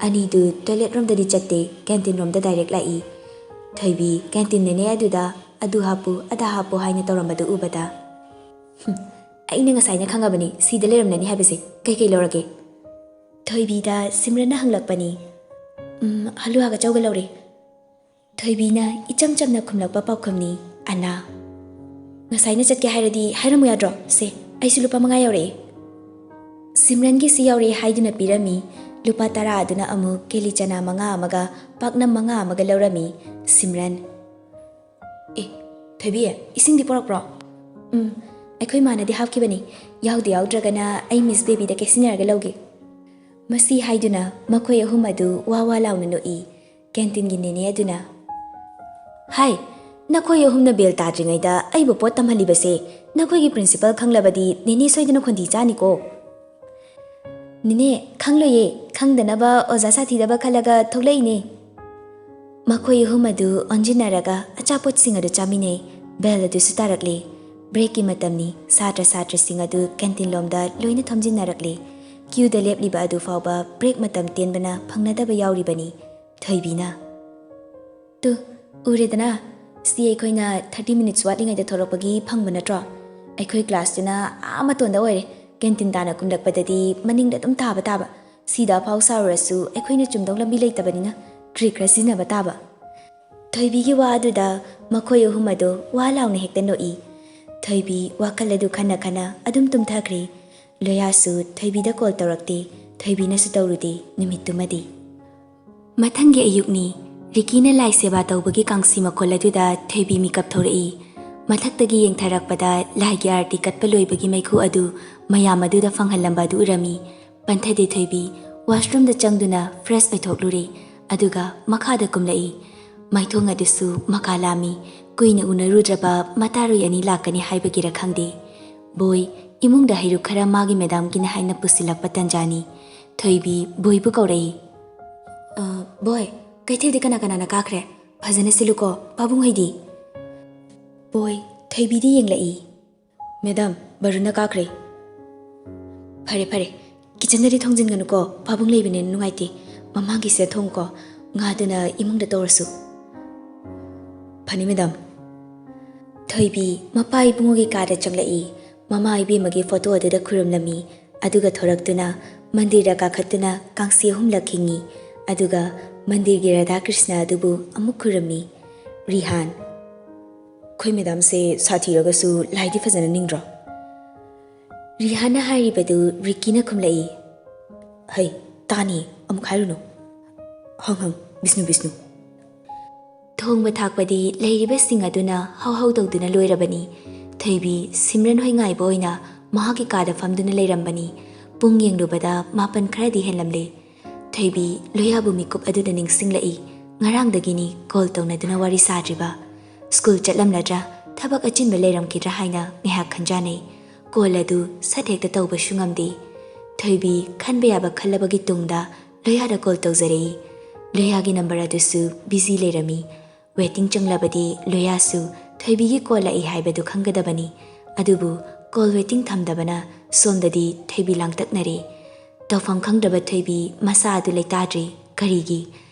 ꯑꯅꯤꯗꯨ ꯇꯣꯏꯂꯦꯠ ꯔꯣꯝꯗꯗꯤ ꯆꯠꯇꯦ, ꯀꯦꯟꯇꯤꯟ ꯔꯣꯝꯗ ꯗꯥꯏꯔꯦꯛ ꯂꯥꯛꯏ꯫ ꯊꯣꯏꯕꯤ ꯀꯦꯟꯇꯤꯟ ꯅꯦꯅꯦ ꯑꯗꯨꯗ "ꯑꯗꯨ ꯍꯥꯞꯄꯨ, ꯑꯗꯥ ꯍꯥꯞꯄꯨ" ꯍꯥꯏꯅ ꯇꯧꯔꯝꯕꯗꯨ ꯎꯕꯗ, "ꯍꯨꯝ, ꯑꯩꯅ ꯉꯁꯥꯏꯅ ꯈꯪꯉꯕꯅꯤ, ꯁꯤꯗ ꯂꯩꯔꯝꯂꯅꯤ ꯍꯥꯏꯕꯁꯦ꯫ ꯀꯩꯀꯩ ꯂꯧꯔꯒꯦ?" ꯊꯣꯏꯕꯤꯗ ꯁꯤꯝꯔꯟꯅ ꯍꯪꯂꯛꯄꯅꯤ꯫ "ꯎꯝ, ꯍꯂꯨꯋꯥꯒ ꯆꯧꯒ ꯂꯧꯔꯦ꯫" ꯊꯣꯏꯕꯤꯅ ꯏꯆꯝ ꯆꯝꯅ ꯈꯨꯝꯂꯛꯄ ꯄꯥꯎꯈꯨꯝꯅꯤ꯫ ꯑꯅꯥ, "ꯉꯁꯥꯏꯅ ꯆꯠꯀꯦ ꯍꯥꯏꯔꯗꯤ ꯍꯥꯏꯔꯝꯃꯨ ꯌꯥꯗ꯭ꯔꯣ? ꯁꯦ, ꯑꯩꯁꯨ ꯂꯨꯄꯥ ꯃꯉꯥ ꯌꯥꯎꯔꯛꯑꯦ꯫" ꯁꯤꯝꯔꯟꯒꯤ ꯁꯤ ꯌꯥꯎꯔꯛꯑꯦ ꯍꯥꯏꯗꯨꯅ ꯄꯤꯔꯝꯃꯤ꯫ ꯂꯨꯄꯥ ꯇꯔꯥ ꯑꯗꯨꯅ ꯑꯃꯨꯛ ꯀꯦꯂꯤ ꯆꯅꯥ ꯃꯉꯥ ꯑꯃꯒ ꯄꯥꯛꯅꯝ ꯃꯉꯥ ꯑꯃꯒ ꯂꯧꯔꯝꯃꯤ꯫ ꯁꯤꯝꯔꯟ, "ꯑꯦ, ꯊꯣꯏꯕꯤ, ꯏꯁꯤꯡꯗꯤ ꯄꯨꯔꯛꯄ꯭ꯔꯣ?" "ꯎꯝ, ꯑꯩꯈꯣꯏ ꯃꯥꯅꯗꯤ ꯍꯥꯞꯈꯤꯕꯅꯤ꯫ ꯌꯥꯎꯗ ꯌꯥꯎꯗ꯭ꯔꯒꯅ ꯑꯩ ꯃꯤꯁ ꯕꯦꯕꯤꯗ ꯀꯦꯁꯤꯟꯅꯔꯒ ꯂꯧꯒꯦ꯫" ꯃꯁꯤ ꯍꯥꯏꯗꯨꯅ ꯃꯈꯣꯏ ꯑꯍꯨꯝ ꯑꯗꯨ ꯋꯥ ꯋꯥ ꯂꯥꯎꯅ ꯅꯣꯛꯏ꯫ ꯀꯦꯟꯇꯤꯟꯒꯤ ꯅꯦꯅꯦ ꯑꯗꯨꯅ, "ꯍꯥꯏ, ꯅꯈꯣꯏ ꯑꯍꯨꯝꯅ ꯕꯦꯜ ꯇꯥꯗ꯭ꯔꯤꯉꯩꯗ ꯑꯩꯕꯨ ꯄꯣꯠ ꯇꯝꯍꯜꯂꯤꯕꯁꯦ, ꯅꯈꯣꯏꯒꯤ ꯄ꯭ꯔꯤꯟꯁꯤꯄꯜ ꯈꯪꯂꯕꯗꯤ ꯅꯦꯅꯦ ꯁꯣꯏꯗꯅ ꯈꯣꯟꯊꯤ ꯆꯥꯅꯤꯀꯣ꯫" "ꯅꯦꯅꯦ, ꯈꯪꯂꯣꯏꯌꯦ, ꯈꯪꯗꯅꯕ ꯑꯣꯖꯥ ꯁꯥꯊꯤꯗꯕ ꯈꯜꯂꯒ ꯊꯣꯛꯂꯛꯏꯅꯦ꯫" ꯃꯈꯣꯏ ꯑꯍꯨꯝ ꯑꯗꯨ ꯑꯣꯟꯁꯤꯟꯅꯔꯒ ꯑꯆꯥꯄꯣꯠꯁꯤꯡ ꯑꯗꯨ ꯆꯥꯃꯤꯟꯅꯩ꯫ ꯕꯦꯜ ꯑꯗꯨꯁꯨ ꯇꯥꯔꯛꯂꯦ꯫ ꯕ꯭ꯔꯦꯛꯀꯤ ꯃꯇꯝꯅꯤ꯫ ꯁꯥꯇ꯭ꯔ ꯁꯥꯇ꯭ꯔꯤꯁꯤꯡ ꯑꯗꯨ ꯀꯦꯟꯇꯤꯟ ꯂꯣꯝꯗ ꯂꯣꯏꯅ ꯊꯣꯝꯖꯤꯟꯅꯔꯛꯂꯦ꯫ ꯀ꯭ꯌꯨꯗ ꯂꯦꯞꯂꯤꯕ ꯑꯗꯨ ꯐꯥꯎꯕ ꯕ꯭ꯔꯦꯛ ꯃꯇꯝ ꯇꯦꯟꯕꯅ ꯐꯪꯅꯗꯕ ꯌꯥꯎꯔꯤꯕꯅꯤ꯫ ꯊꯣꯏꯕꯤꯅ, "ꯇꯨ, ꯎꯔꯦꯗꯅ, ꯁꯤ ꯑꯩꯈꯣꯏꯅ ꯊꯥꯔꯇꯤ ꯃꯤꯅꯤꯠꯁ ꯋꯥꯠꯂꯤꯉꯩꯗ ꯊꯣꯔꯛꯄꯒꯤ ꯐꯪꯕ ꯅꯠꯇ꯭ꯔꯣ? ꯑꯩꯈꯣꯏ ꯀ꯭ꯂꯥꯁꯇꯨꯅ ꯑꯥ ꯃꯇꯣꯟꯗ ꯑꯣꯏꯔꯦ꯫ ꯀꯦꯟꯇꯤꯟ ꯇꯥꯅ ꯀꯨꯝꯂꯛꯄꯗꯗꯤ ꯃꯅꯤꯡꯗ ꯑꯗꯨꯝ ꯇꯥꯕ ꯇꯥꯕ꯫ ꯁꯤꯗ ꯑꯐꯥꯎ ꯁꯥꯔꯨꯔꯁꯨ ꯑꯩꯈꯣꯏꯅ ꯆꯨꯝꯗꯧ ꯂꯝꯕꯤ ꯂꯩꯇꯕꯅꯤꯅ ꯇ꯭ꯔꯤꯛ ꯈꯔ ꯁꯤꯖꯤꯟꯅꯕ ꯇꯥꯕ꯫" ꯊꯣꯏꯕꯤꯒꯤ ꯋꯥ ꯑꯗꯨꯗ ꯃꯈꯣꯏ ꯑꯍꯨꯝ ꯑꯗꯨ ꯋꯥ ꯂꯥꯎꯅ ꯍꯦꯛꯇ ꯅꯣꯛꯏ꯫ ꯊꯣꯏꯕꯤ ꯋꯥꯈꯜ ꯑꯗꯨ ꯈꯟꯅ ꯈꯟꯅ ꯑꯗꯨꯝ ꯇꯨꯝꯊꯈ꯭ꯔꯦ꯫ ꯂꯣꯌꯥꯁꯨ ꯊꯣꯏꯕꯤꯗ ꯀꯣꯜ ꯇꯧꯔꯛꯇꯦ, ꯊꯣꯏꯕꯤꯅꯁꯨ ꯇꯧꯔꯨꯗꯦ ꯅꯨꯃꯤꯠꯇꯨꯃꯗꯤ꯫ ꯃꯊꯪꯒꯤ ꯑꯌꯨꯛꯅꯤ꯫ ꯔꯤꯀꯤꯅ ꯂꯥꯏ ꯁꯦꯕꯥ ꯇꯧꯕꯒꯤ ꯀꯥꯡꯁꯤ ꯃꯈꯣꯜ ꯑꯗꯨꯗ ꯊꯣꯏꯕꯤ ꯃꯤꯀꯞ ꯊꯣꯔꯛꯏ꯫ ꯃꯊꯛꯇꯒꯤ ꯌꯦꯡꯊꯔꯛꯄꯗ ꯂꯥꯏꯒꯤ ꯑꯥꯔꯇꯤ ꯀꯠꯄ ꯂꯣꯏꯕꯒꯤ ꯃꯩꯈꯨ ꯑꯗꯨ ꯃꯌꯥꯝ ꯑꯗꯨꯗ ꯐꯪꯍꯜꯂꯝꯕ ꯑꯗꯨ ꯎꯔꯝꯃꯤ꯫ ꯄꯟꯊꯗꯦ ꯊꯣꯏꯕꯤ ꯋꯥꯁꯔꯨꯝꯗ ꯆꯪꯗꯨꯅ ꯐ꯭ꯔꯦꯁ ꯑꯣꯏꯊꯣꯛꯂꯨꯔꯦ꯫ ꯑꯗꯨꯒ ꯃꯈꯥꯗ ꯀꯨꯝꯂꯛꯏ꯫ ꯃꯥꯏꯊꯣꯡ ꯑꯗꯨꯁꯨ ꯃꯀꯥ ꯂꯥꯝꯃꯤ꯫ ꯀꯨꯏꯅ ꯎꯅꯔꯨꯗ꯭ꯔꯕ ꯃꯇꯥꯔꯣꯏ ꯑꯅꯤ ꯂꯥꯛꯀꯅꯤ ꯍꯥꯏꯕꯒꯤꯔ ꯈꯪꯗꯦ꯫ ꯕꯣꯏ, ꯏꯃꯨꯡꯗ ꯍꯩꯔꯨꯛ ꯈꯔ ꯃꯥꯒꯤ ꯃꯦꯗꯥꯝꯒꯤꯅꯤ ꯍꯥꯏꯅ ꯄꯨꯁꯤꯜꯂꯛꯄ ꯇꯟꯖꯥꯅꯤ꯫ ꯊꯣꯏꯕꯤ ꯕꯣꯏꯕꯨ ꯀꯧꯔꯛꯏ꯫ "ꯑ, ꯕꯣꯏ, ꯀꯩꯊꯦꯜꯗꯤ ꯀꯅꯥ ꯀꯅꯥꯅ ꯀꯥꯈ꯭ꯔꯦ? ꯐꯖꯅ ꯁꯤꯜꯂꯨꯀꯣ, ꯄꯥꯕꯨꯡ ꯍꯣꯏꯗꯤ?" ꯕꯣꯏ, ꯊꯣꯏꯕꯤꯗꯤ ꯌꯦꯡꯂꯛꯏ꯫ "ꯃꯦꯗꯥꯝ, ꯕꯔꯨꯟꯅ ꯀꯥꯈ꯭ꯔꯦ꯫" "ꯐꯔꯦ, ꯐꯔꯦ꯫ ꯀꯤꯆꯟꯗꯗꯤ ꯊꯣꯡꯖꯤꯟꯒꯅꯨꯀꯣ, ꯄꯥꯕꯨꯡ ꯂꯩꯕꯅꯤꯅ ꯅꯨꯡꯉꯥꯏꯇꯦ꯫ ꯃꯃꯥꯡꯒꯤ ꯁꯦꯠ ꯊꯣꯡꯉꯨꯀꯣ꯫ ꯉꯥꯗꯨꯅ ꯏꯃꯨꯡꯗ ꯇꯧꯔꯁꯨ꯫" "ꯐꯅꯤ, ꯃꯦꯗꯥꯝ꯫" ꯊꯣꯏꯕꯤ ꯃꯄꯥ ꯏꯕꯨꯡꯉꯣꯒꯤ ꯀꯥꯗ ꯆꯪꯂꯛꯏ꯫ ꯃꯃꯥ ꯏꯕꯦꯝꯃꯒꯤ ꯐꯣꯇꯣ ꯑꯗꯨꯗ ꯈꯨꯔꯨꯝꯂꯝꯃꯤ꯫ ꯑꯗꯨꯒ ꯊꯣꯔꯛꯇꯨꯅ ꯃꯟꯗꯤꯔꯗ ꯀꯥꯈꯠꯇꯨꯅ ꯀꯥꯡꯁꯤ ꯑꯍꯨꯝꯂꯛ ꯈꯤꯡꯉꯤ꯫ ꯑꯗꯨꯒ ꯃꯟꯗꯤꯔꯒꯤ ꯔꯥꯙꯥ ꯀ꯭ꯔꯤꯁꯅ ꯑꯗꯨꯕꯨ ꯑꯃꯨꯛ ꯈꯨꯔꯨꯝꯃꯤ꯫ ꯔꯤꯍꯥꯟ, "ꯑꯩꯈꯣꯏ ꯃꯦꯗꯥꯝꯁꯦ ꯁꯥꯊꯤꯔꯒꯁꯨ ꯂꯥꯏꯗꯤ ꯐꯖꯅ ꯅꯤꯡꯗ꯭ꯔꯣ?" ꯔꯤꯍꯥꯟꯅ ꯍꯥꯏꯔꯤꯕꯗꯨ ꯔꯤꯀꯤꯅ ꯈꯨꯝꯂꯛꯏ꯫ "ꯍꯩ, ꯇꯥꯅꯤ, ꯑꯃꯨꯛ ꯍꯥꯏꯔꯨꯅꯨ꯫ ꯍꯪ ꯍꯪ, ꯕꯤꯁꯅꯨ ꯕꯤꯁꯅꯨ꯫" ꯊꯣꯡꯕ ꯊꯥꯛꯄꯗꯤ ꯂꯩꯔꯤꯕꯁꯤꯡ ꯑꯗꯨꯅ ꯍꯧ ꯍꯧ ꯇꯧꯗꯨꯅ ꯂꯣꯏꯔꯕꯅꯤ꯫ ꯊꯣꯏꯕꯤ ꯁꯤꯝꯔꯟ ꯍꯣꯏ ꯉꯥꯏꯕ ꯑꯣꯏꯅ ꯃꯍꯥꯛꯀꯤ ꯀꯥꯗ ꯐꯝꯗꯨꯅ ꯂꯩꯔꯝꯕꯅꯤ꯫ ꯄꯨꯡ ꯌꯦꯡꯂꯨꯕꯗ ꯃꯥꯄꯟ ꯈꯔꯗꯤ ꯍꯦꯜꯂꯝꯂꯦ꯫ ꯊꯣꯏꯕꯤ ꯂꯣꯌꯥꯕꯨ ꯃꯤꯀꯨꯞ ꯑꯗꯨꯗ ꯅꯤꯡꯁꯤꯡꯂꯛꯏ꯫ ꯉꯔꯥꯡꯗꯒꯤꯅꯤ ꯀꯣꯜ ꯇꯧꯅꯗꯨꯅ ꯋꯥꯔꯤ ꯁꯥꯗ꯭ꯔꯤꯕ꯫ ꯁ꯭ꯀꯨꯜ ꯆꯠꯂꯝꯂꯗ꯭ꯔꯥ, ꯊꯕꯛ ꯑꯆꯤꯟꯕ ꯂꯩꯔꯝꯈꯤꯗ꯭ꯔꯥ ꯍꯥꯏꯅ ꯉꯥꯏꯍꯥꯛ ꯈꯟꯖꯥꯅꯩ꯫ ꯀꯣꯜ ꯑꯗꯨ ꯁꯠ ꯍꯦꯛꯇ ꯇꯧꯕꯁꯨ ꯉꯝꯗꯦ꯫ ꯊꯣꯏꯕꯤ ꯈꯟꯕ ꯌꯥꯕ ꯈꯜꯂꯕꯒꯤ ꯇꯨꯡꯗ ꯂꯣꯌꯥꯗ ꯀꯣꯜ ꯇꯧꯖꯔꯛꯏ꯫ ꯂꯣꯌꯥꯒꯤ ꯅꯝꯕꯔ ꯑꯗꯨꯁꯨ ꯕꯤꯖꯤ ꯂꯩꯔꯝꯃꯤ꯫ ꯋꯦꯇꯤꯡ ꯆꯪꯂꯕꯗꯤ ꯂꯣꯌꯥꯁꯨ ꯊꯣꯏꯕꯤꯒꯤ ꯀꯣꯜ ꯂꯥꯛꯏ ꯍꯥꯏꯕꯗꯨ ꯈꯪꯒꯗꯕꯅꯤ꯫ ꯑꯗꯨꯕꯨ ꯀꯣꯜ ꯋꯦꯇꯤꯡ ꯊꯝꯗꯕꯅ ꯁꯣꯝꯗꯗꯤ ꯊꯣꯏꯕꯤ ꯂꯥꯡꯇꯛꯅꯔꯦ꯫ ꯇꯧꯐꯝ ꯈꯪꯗ꯭ꯔꯕ ꯊꯣꯏꯕꯤ ꯃꯁꯥ ꯑꯗꯨ ꯂꯩꯇꯥꯗ꯭ꯔꯦ꯫ ꯀꯔꯤꯒꯤ?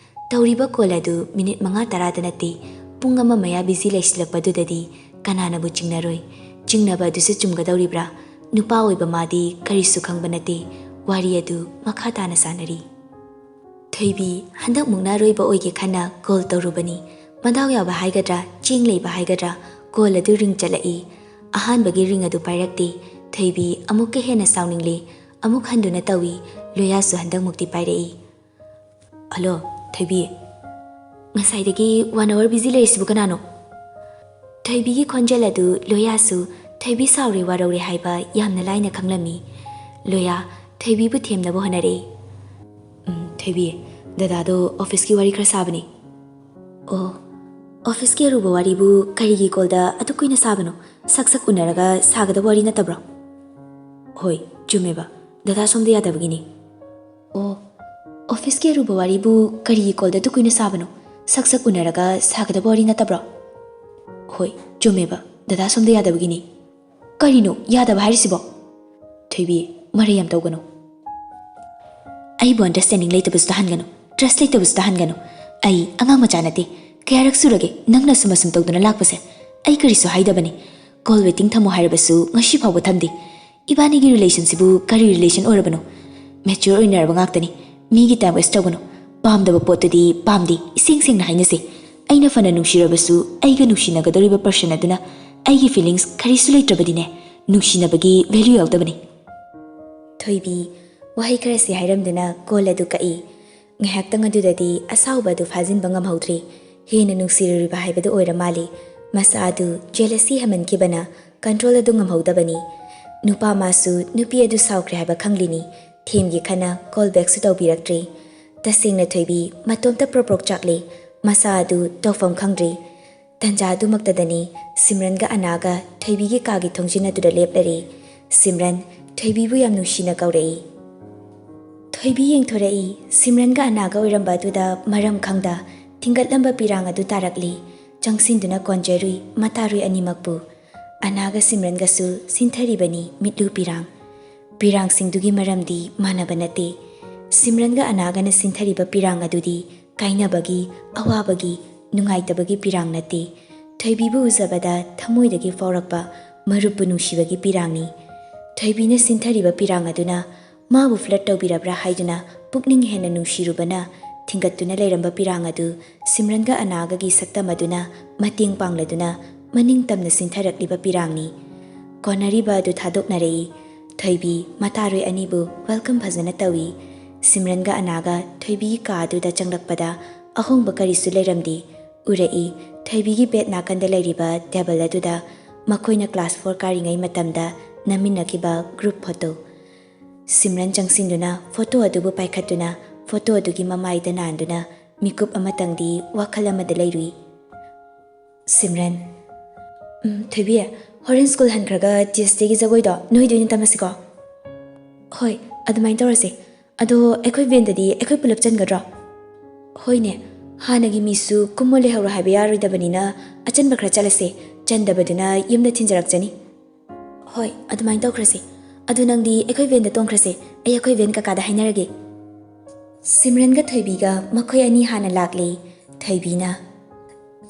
ꯇꯧꯔꯤꯕ ꯀꯣꯜ ꯑꯗꯨ ꯃꯤꯅꯤꯠ ꯃꯉꯥ ꯇꯔꯥꯗ ꯅꯠꯇꯦ, ꯄꯨꯡ ꯑꯃ ꯃꯌꯥ ꯕꯤꯖꯤ ꯂꯩꯁꯤꯜꯂꯛꯄꯗꯨꯗꯗꯤ ꯀꯅꯥꯅꯕꯨ ꯆꯤꯡꯅꯔꯣꯏ? ꯆꯤꯡꯅꯕ ꯑꯗꯨꯁꯨ ꯆꯨꯝꯒꯗꯧꯔꯤꯕ꯭ꯔꯥ? ꯅꯨꯄꯥ ꯑꯣꯏꯕ ꯃꯥꯗꯤ ꯀꯔꯤꯁꯨ ꯈꯪꯕ ꯅꯠꯇꯦ꯫ ꯋꯥꯔꯤ ꯑꯗꯨ ꯃꯈꯥ ꯇꯥꯅ ꯁꯥꯟꯅꯔꯤ꯫ ꯊꯣꯏꯕꯤ ꯍꯟꯗꯛ ꯃꯨꯛꯅ ꯑꯔꯣꯏꯕ ꯑꯣꯏꯒꯦ ꯈꯟꯅ ꯀꯣꯜ ꯇꯧꯔꯨꯕꯅꯤ꯫ ꯃꯗꯥꯎ ꯌꯥꯕ ꯍꯥꯏꯒꯗ꯭ꯔꯥ, ꯆꯦꯡ ꯂꯩꯕ ꯍꯥꯏꯒꯗ꯭ꯔꯥ, ꯀꯣꯜ ꯑꯗꯨ ꯔꯤꯡ ꯆꯠꯂꯛꯏ꯫ ꯑꯍꯥꯟꯕꯒꯤ ꯔꯤꯡ ꯑꯗꯨ ꯄꯥꯏꯔꯛꯇꯦ꯫ ꯊꯣꯏꯕꯤ ꯑꯃꯨꯛꯀ ꯍꯦꯟꯅ ꯁꯥꯎꯅꯤꯡꯂꯦ꯫ ꯑꯃꯨꯛ ꯍꯟꯗꯨꯅ ꯇꯧꯏ꯫ ꯂꯣꯌꯥꯁꯨ ꯍꯟꯗꯛ ꯃꯨꯛꯇꯤ ꯄꯥꯏꯔꯛꯏ꯫ "ꯍꯜꯂꯣ, ꯊꯣꯏꯕꯤ꯫ ꯉꯁꯥꯏꯗꯒꯤ ꯋꯥꯟ ꯑꯋꯥꯔ ꯕꯤꯖꯤ ꯂꯩꯔꯤꯁꯤꯕꯨ ꯀꯅꯥꯅꯣ?" ꯊꯣꯏꯕꯤꯒꯤ ꯈꯣꯟꯖꯦꯜ ꯑꯗꯨ ꯂꯣꯌꯥꯁꯨ ꯊꯣꯏꯕꯤ ꯁꯥꯎꯔꯦ ꯋꯥꯔꯧꯔꯦ ꯍꯥꯏꯕ ꯌꯥꯝꯅ ꯂꯥꯏꯅ ꯈꯪꯂꯝꯃꯤ꯫ ꯂꯣꯌꯥ ꯊꯣꯏꯕꯤꯕꯨ ꯊꯦꯝꯅꯕ ꯍꯣꯠꯅꯔꯛꯏ꯫ "ꯎꯝ, ꯊꯣꯏꯕꯤ, ꯗꯗꯥꯗꯣ ꯑꯣꯐꯤꯁꯀꯤ ꯋꯥꯔꯤ ꯈꯔ ꯁꯥꯕꯅꯤ꯫" "ꯑꯣ, ꯑꯣꯐꯤꯁꯀꯤ ꯑꯔꯨꯕ ꯋꯥꯔꯤꯕꯨ ꯀꯔꯤꯒꯤ ꯀꯣꯜꯗ ꯑꯗꯨꯛ ꯀꯨꯏꯅ ꯁꯥꯕꯅꯣ? ꯁꯛ ꯁꯛ ꯎꯅꯔꯒ ꯁꯥꯒꯗꯕ ꯋꯥꯔꯤ ꯅꯠꯇꯕ꯭ꯔꯣ?" "ꯍꯣꯏ, ꯆꯨꯝꯃꯦꯕ, ꯗꯗꯥ ꯁꯣꯝꯗ ꯌꯥꯗꯕꯒꯤꯅꯤ꯫" "ꯑꯣ, ꯑꯣꯐꯤꯁꯀꯤ ꯑꯔꯨꯕ ꯋꯥꯔꯤꯕꯨ ꯀꯔꯤꯒꯤ ꯀꯣꯜꯗ ꯑꯗꯨꯛ ꯀꯨꯏꯅ ꯁꯥꯕꯅꯣ? ꯁꯛ ꯁꯛ ꯎꯅꯔꯒ ꯁꯥꯒꯗꯕ ꯋꯥꯔꯤ ꯅꯠꯇꯕ꯭ꯔꯣ?" "ꯍꯣꯏ, ꯆꯨꯝꯃꯦꯕ, ꯗꯗꯥ ꯁꯣꯝꯗ ꯌꯥꯗꯕꯒꯤꯅꯤ꯫" "ꯀꯔꯤꯅꯣ ꯌꯥꯗꯕ ꯍꯥꯏꯔꯤꯁꯤꯕꯣ?" "ꯊꯣꯏꯕꯤ, ꯃꯔꯩ ꯌꯥꯝ ꯇꯧꯒꯅꯨ꯫ ꯑꯩꯕꯨ ꯑꯟꯗꯔꯁ꯭ꯇꯦꯟꯗꯤꯡ ꯂꯩꯇꯕꯁꯨ ꯇꯥꯍꯟꯒꯅꯨ, ꯇ꯭ꯔꯁ ꯂꯩꯇꯕꯁꯨ ꯇꯥꯍꯟꯒꯅꯨ꯫ ꯑꯩ ꯑꯉꯥꯡ ꯃꯆꯥ ꯅꯠꯇꯦ꯫ ꯀꯌꯥꯔꯛ ꯁꯨꯔꯒꯦ ꯅꯪꯅ ꯑꯁꯨꯝ ꯑꯁꯨꯝ ꯇꯧꯗꯨꯅ ꯂꯥꯛꯄꯁꯦ? ꯑꯩ ꯀꯔꯤꯁꯨ ꯍꯥꯏꯗꯕꯅꯤ꯫ ꯀꯣꯜ ꯋꯦꯇꯤꯡ ꯊꯝꯃꯣ ꯍꯥꯏꯔꯕꯁꯨ ꯉꯁꯤ ꯐꯥꯎꯕ ꯊꯝꯗꯦ꯫ ꯏꯕꯥꯅꯤꯒꯤ ꯔꯤꯂꯦꯁꯟꯁꯤꯕꯨ ꯀꯔꯤ ꯔꯤꯂꯦꯁꯟ ꯑꯣꯏꯔꯕꯅꯣ? ꯃꯦꯆ꯭ꯌꯣꯔ ꯑꯣꯏꯅꯔꯕ ꯉꯥꯛꯇꯅꯤ꯫ ꯃꯤꯒꯤ ꯇꯥꯏꯝ ꯋꯦꯁ ꯇꯧꯒꯅꯨ꯫ ꯄꯥꯝꯗꯕ ꯄꯣꯠꯇꯨꯗꯤ ꯄꯥꯝꯗꯦ, ꯏꯁꯦꯡ ꯁꯦꯡꯅ ꯍꯥꯏꯅꯁꯦ꯫ ꯑꯩꯅ ꯐꯅ ꯅꯨꯡꯁꯤꯔꯕꯁꯨ ꯑꯩꯒ ꯅꯨꯡꯁꯤꯅꯒꯗꯧꯔꯤꯕ ꯄꯔꯁꯟ ꯑꯗꯨꯅ ꯑꯩꯒꯤ ꯐꯤꯂꯤꯡꯁ ꯀꯔꯤꯁꯨ ꯂꯩꯇ꯭ꯔꯕꯗꯤꯅꯦ, ꯅꯨꯡꯁꯤꯅꯕꯒꯤ ꯚꯦꯂ꯭ꯌꯨ ꯌꯥꯎꯗꯕꯅꯤ꯫" ꯊꯣꯏꯕꯤ ꯋꯥꯍꯩ ꯈꯔꯁꯤ ꯍꯥꯏꯔꯝꯗꯨꯅ ꯀꯣꯜ ꯑꯗꯨ ꯀꯛꯏ꯫ ꯉꯥꯏꯍꯥꯛꯇꯪ ꯑꯗꯨꯗꯗꯤ ꯑꯁꯥꯎꯕ ꯑꯗꯨ ꯐꯥꯖꯤꯟꯕ ꯉꯝꯍꯧꯗ꯭ꯔꯤ꯫ ꯍꯦꯟꯅ ꯅꯨꯡꯁꯤꯔꯨꯔꯤꯕ ꯍꯥꯏꯕꯗꯨ ꯑꯣꯏꯔ ꯃꯥꯜꯂꯤ꯫ ꯃꯁꯥ ꯑꯗꯨ ꯖꯦꯂꯁꯤ ꯍꯦꯟꯃꯟꯈꯤꯕꯅ ꯀꯟꯇ꯭ꯔꯣꯜ ꯑꯗꯨ ꯉꯝꯍꯧꯗꯕꯅꯤ꯫ ꯅꯨꯄꯥ ꯃꯥꯁꯨ ꯅꯨꯄꯤ ꯑꯗꯨ ꯁꯥꯎꯈ꯭ꯔꯦ ꯍꯥꯏꯕ ꯈꯪꯂꯤꯅꯤ꯫ ꯊꯦꯝꯒꯦ ꯈꯟꯅ ꯀꯣꯜ ꯕꯦꯛꯁꯨ ꯇꯧꯕꯤꯔꯛꯇ꯭ꯔꯤ꯫ ꯇꯁꯦꯡꯅ ꯊꯣꯏꯕꯤ ꯃꯇꯣꯝꯇ ꯄ꯭ꯔꯣꯛ ꯄ꯭ꯔꯣꯛ ꯆꯥꯛꯂꯤ꯫ ꯃꯁꯥ ꯑꯗꯨ ꯇꯧꯐꯝ ꯈꯪꯗ꯭ꯔꯤ꯫ ꯇꯟꯖꯥ ꯑꯗꯨꯃꯛꯇꯗꯅꯤ ꯁꯤꯝꯔꯟꯒ ꯑꯅꯥꯒ ꯊꯣꯏꯕꯤꯒꯤ ꯀꯥꯒꯤ ꯊꯣꯡꯖꯤꯟ ꯑꯗꯨꯗ ꯂꯦꯞꯂꯔꯤ꯫ ꯁꯤꯝꯔꯟ ꯊꯣꯏꯕꯤꯕꯨ ꯌꯥꯝ ꯅꯨꯡꯁꯤꯅ ꯀꯧꯔꯛꯏ꯫ ꯊꯣꯏꯕꯤ ꯌꯦꯡꯊꯣꯔꯛꯏ꯫ ꯁꯤꯝꯔꯟꯒ ꯑꯅꯥꯒ ꯑꯣꯏꯔꯝꯕ ꯑꯗꯨꯗ ꯃꯔꯝ ꯈꯪꯗ ꯊꯤꯡꯒꯠꯂꯝꯕ ꯄꯤꯔꯥꯡ ꯑꯗꯨ ꯇꯥꯔꯛꯂꯤ꯫ ꯆꯪꯁꯤꯟꯗꯨꯅ ꯀꯣꯟꯖꯔꯨꯏ ꯃꯇꯥꯔꯨꯏ ꯑꯅꯤꯃꯛꯄꯨ꯫ ꯑꯅꯥꯒ ꯁꯤꯝꯔꯟꯒꯁꯨ ꯁꯤꯟꯊꯔꯤꯕꯅꯤ ꯃꯤꯠꯂꯨ ꯄꯤꯔꯥꯡ꯫ ꯄꯤꯔꯥꯡꯁꯤꯡꯗꯨꯒꯤ ꯃꯔꯝꯗꯤ ꯃꯥꯟꯅꯕ ꯅꯠꯇꯦ꯫ ꯁꯤꯝꯔꯟꯒ ꯑꯅꯥꯒꯅ ꯁꯤꯟꯊꯔꯤꯕ ꯄꯤꯔꯥꯡ ꯑꯗꯨꯗꯤ ꯀꯥꯏꯅꯕꯒꯤ, ꯑꯋꯥꯕꯒꯤ, ꯅꯨꯡꯉꯥꯏꯇꯕꯒꯤ ꯄꯤꯔꯥꯡ ꯅꯠꯇꯦ꯫ ꯊꯣꯏꯕꯤꯕꯨ ꯎꯖꯕꯗ ꯊꯃꯣꯏꯗꯒꯤ ꯐꯥꯎꯔꯛꯄ ꯃꯔꯨꯞꯄꯨ ꯅꯨꯡꯁꯤꯕꯒꯤ ꯄꯤꯔꯥꯡꯅꯤ꯫ ꯊꯣꯏꯕꯤꯅ ꯁꯤꯟꯊꯔꯤꯕ ꯄꯤꯔꯥꯡ ꯑꯗꯨꯅ ꯃꯥꯕꯨ ꯐ꯭ꯂꯔꯠ ꯇꯧꯕꯤꯔꯕ꯭ꯔꯥ ꯍꯥꯏꯗꯨꯅ ꯄꯨꯛꯅꯤꯡ ꯍꯦꯟꯅ ꯅꯨꯡꯁꯤꯔꯨꯕꯅ ꯊꯤꯡꯒꯠꯇꯨꯅ ꯂꯩꯔꯝꯕ ꯄꯤꯔꯥꯡ ꯑꯗꯨ ꯁꯤꯝꯔꯟꯒ ꯑꯅꯥꯒꯒꯤ ꯁꯛꯇꯝ ꯑꯗꯨꯅ ꯃꯇꯦꯡ ꯄꯥꯡꯂꯗꯨꯅ ꯃꯅꯤꯡ ꯇꯝꯅ ꯁꯤꯟꯊꯔꯛꯂꯤꯕ ꯄꯤꯔꯥꯡꯅꯤ꯫ ꯀꯣꯟꯅꯔꯤꯕ ꯑꯗꯨ ꯊꯥꯗꯣꯛꯅꯔꯛꯏ꯫ ꯊꯣꯏꯕꯤ ꯃꯇꯥꯔꯣꯏ ꯑꯅꯤꯕꯨ ꯋꯦꯜꯀꯝ ꯐꯖꯅ ꯇꯧꯏ꯫ ꯁꯤꯝꯔꯟꯒ ꯑꯅꯥꯒ ꯊꯣꯏꯕꯤꯒꯤ ꯀꯥ ꯑꯗꯨꯗ ꯆꯪꯂꯛꯄꯗ ꯑꯍꯣꯡꯕ ꯀꯔꯤꯁꯨ ꯂꯩꯔꯝꯗꯦ꯫ ꯎꯔꯛꯏ꯫ ꯊꯣꯏꯕꯤꯒꯤ ꯕꯦꯗ ꯅꯥꯀꯟꯗ ꯂꯩꯔꯤꯕ ꯇꯦꯕꯜ ꯑꯗꯨꯗ ꯃꯈꯣꯏꯅ ꯀ꯭ꯂꯥꯁ ꯐꯣꯔ ꯀꯥꯔꯤꯉꯩ ꯃꯇꯝꯗ ꯅꯝꯃꯤꯟꯅꯈꯤꯕ ꯒ꯭ꯔꯨꯞ ꯐꯣꯇꯣ꯫ ꯁꯤꯝꯔꯟ ꯆꯪꯁꯤꯟꯗꯨꯅ ꯐꯣꯇꯣ ꯑꯗꯨꯕꯨ ꯄꯥꯏꯈꯠꯇꯨꯅ ꯐꯣꯇꯣ ꯑꯗꯨꯒꯤ ꯃꯃꯥꯏꯗ ꯅꯥꯟꯗꯨꯅ ꯃꯤꯀꯨꯞ ꯑꯃꯇꯪꯗꯤ ꯋꯥꯈꯜ ꯑꯃꯗ ꯂꯩꯔꯨꯏ꯫ ꯁꯤꯝꯔꯟ, "ꯎꯝ, ꯊꯣꯏꯕꯤ, ꯍꯣꯔꯦꯟ ꯁ꯭ꯀꯨꯜ ꯍꯟꯈ꯭ꯔꯒ ꯇ꯭ꯌꯨꯁꯗꯦꯒꯤ ꯖꯒꯣꯏꯗꯣ ꯅꯣꯏꯗ ꯑꯣꯏꯅ ꯇꯝꯃꯁꯤꯀꯣ?" "ꯍꯣꯏ, ꯑꯗꯨꯃꯥꯏꯅ ꯇꯧꯔꯁꯦ꯫ ꯑꯗꯣ ꯑꯩꯈꯣꯏ ꯚꯦꯟꯗꯗꯤ ꯑꯩꯈꯣꯏ ꯄꯨꯂꯞ ꯆꯟꯒꯗ꯭ꯔꯣ?" "ꯍꯣꯏꯅꯦ, ꯍꯥꯟꯅꯒꯤ ꯃꯤꯁꯨ ꯀꯨꯝꯃꯣ ꯂꯩꯍꯧꯔꯣ ꯍꯥꯏꯕ ꯌꯥꯔꯣꯏꯗꯕꯅꯤꯅ ꯑꯆꯟꯕ ꯈꯔ ꯆꯠꯂꯁꯦ, ꯆꯟꯗꯕꯗꯨꯅ ꯌꯨꯝꯗ ꯊꯤꯟꯖꯔꯛꯆꯅꯤ꯫" "ꯍꯣꯏ, ꯑꯗꯨꯃꯥꯏꯅ ꯇꯧꯈ꯭ꯔꯁꯦ꯫ ꯑꯗꯨ ꯅꯪꯗꯤ ꯑꯩꯈꯣꯏ ꯚꯦꯟꯗ ꯇꯣꯡꯈ꯭ꯔꯁꯦ, ꯑꯩ ꯑꯩꯈꯣꯏ ꯚꯦꯟ ꯀꯀꯥꯗ ꯍꯥꯏꯅꯔꯒꯦ꯫" ꯁꯤꯝꯔꯟꯒ ꯊꯣꯏꯕꯤꯒ ꯃꯈꯣꯏ ꯑꯅꯤ ꯍꯥꯟꯅ ꯂꯥꯛꯂꯦ꯫ ꯊꯣꯏꯕꯤꯅ,